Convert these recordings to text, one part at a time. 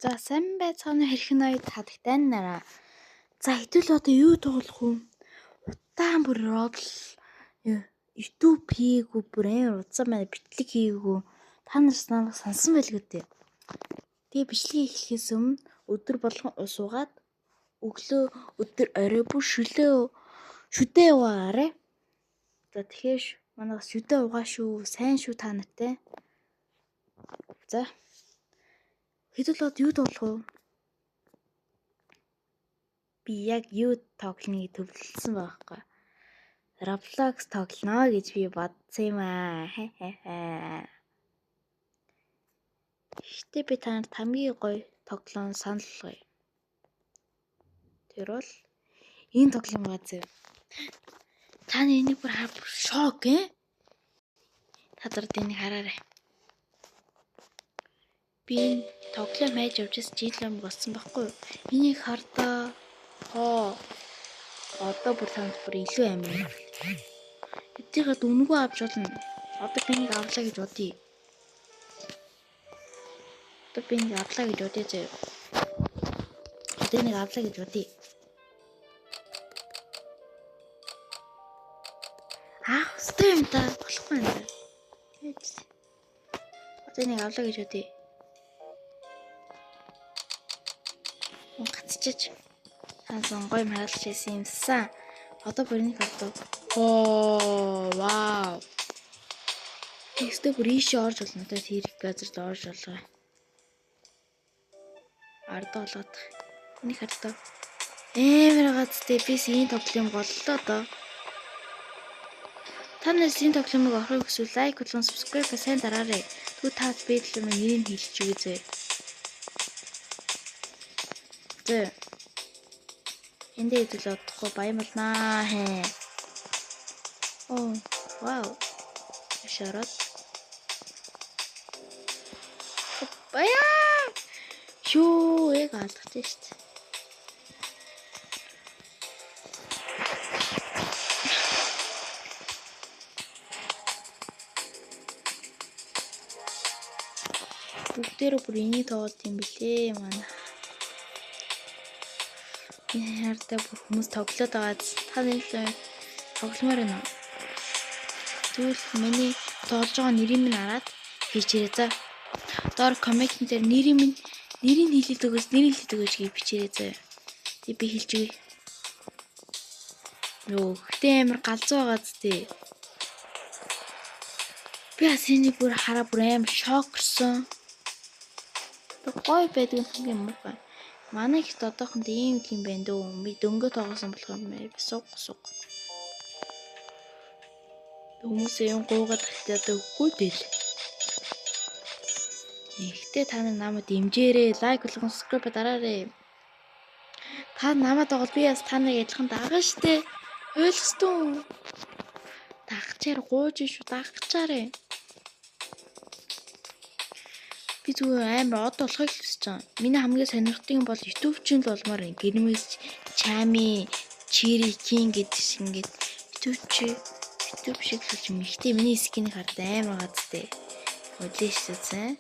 За сайн байцгаана уу хэрхэн ая таадагтай нараа. За хэдүүл одоо юу тоглох вэ? Удаан бүр Roblox YouTube хийгээгүй бүр амар удсан байна. Бичлэг хийгээгүй. Та нар намайг сансан байлгүй дээ. Тэгээ бичлэг эхлэхээс өмнө өдөр болгон ус уугаад өглөө өдөр орой бүр шүдэ угаарай. За тэгэхээр манай бас шүдэ угаа шүү. Сайн шүү та нартай. За хэдүүл одоо юу тоглох вэ? Би яг юу тоглоно гэж төвлөрсөн байхгүй. Roblox тоглоно гэж би бодсон юм аа. Гэхдээ би та нарт хамгийн гоё тоглоом санал болгоё. Тэр бол энэ тоглоом байгаа зөө. Та нар энийг бүр хар шок ээ. Та нар энийг хараарай. Би энэ тоглоом хайж явж байсан чинь энэ болсон байхгүй юу? Энийг хардаа. Хоо. Одоо бүр танд бүр илүү амар. Эдгээр үнэгүй авч болно. Одоо би нэг авлаа гэж бодъё. Одоо би нэг авлаа гэж бодъё заяа. Одоо нэг авлаа гэж бодъё. Аах, өстой юм та. Болохгүй юм да. Одоо нэг авлаа гэж бодъё. Гацчиж. Хансан гоё харуулж ирсэн юмсан. Одоо бүр энийг хардаа. Оо, вау. Тэгстэй бүр ийшээ орж болно. Одоо тэр их газар л орж болгоо. Ардаа болгоод. Энийг хардаа. Амар гацтэй би энэ тоглоом голлоо доо. Та нараас энэ тоглоомыг орохыг хүсвэл лайк болон subscribe сайн дараарай. Тэгвэл та би нэрийг хэлж өгье зөө. Зөө. Эндээ хэдүүл одохгүй баян болнаа хэ. Оо, вау. Шараад. Баяа. Юу яг алдчихсан шүү дээ. Бүгдээрээ бүр энийг тоглолт юм билээ манай. Энэ хардаа бүр хүмүүс тоглоод байгаа. Та нэг тогломоор байна уу? Тэгвэл миний тоглож байгаа нэрийг минь хараад хийчээрэй за. Доор комментэн дээр нэрийг минь нэрийг хэлээд өгөөч, нэрийг хэлээд өгөөч гэж бичээрэй заа. Тэг би хэлж өгье. Йоо, гэтээ амар галзуу байгаа зү. Би бас энийг бүр хараа бүр амар шокерсон. Гоё байдаг юм хамгийн муухай. Манай ихт одоохонд ийм юм байна дөө. Би дөнгө тоглосон болохоор би суг суг. Хүмүүсээ юм гуугаад талтаа одоо үгүй дээл. Нэгтээ та нар намайг дэмжээрэй. Лайк болон subscribe дараарай. Та намайг дагуул би бас та нарыг адилхан дагна штэ. Ойлгостун. Дагчаар гууж шүү дагчаарай. Би зүгээр амар од болохыг л хүсэж байгаа. Миний хамгийн сонирхдаг юм бол YouTube ч л болмоор байна. Гэрмэс, Чами, Чири, Кинг гэдэг шиг ингээд YouTube шиг л болж юм. Ихтэй миний скинийг хардаа амар газтай. Үлээ шүү зэн.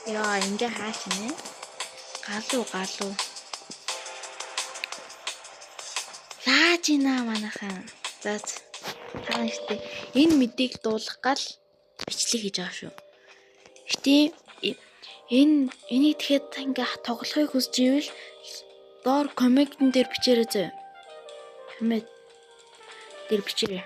Яа, ингээ хааш нэ. Галуу галуу. Лааж ина манайхан. За та нартай энэ мэдээг дуулах гал бичлэг хийж байгаа шүү. Гэтэ энэ энийг тэгэхэд ингээ тоглохыг хүсэж ивэл доор комментэн дээр бичээрэй зөө. Коммент дээр бичээрэй.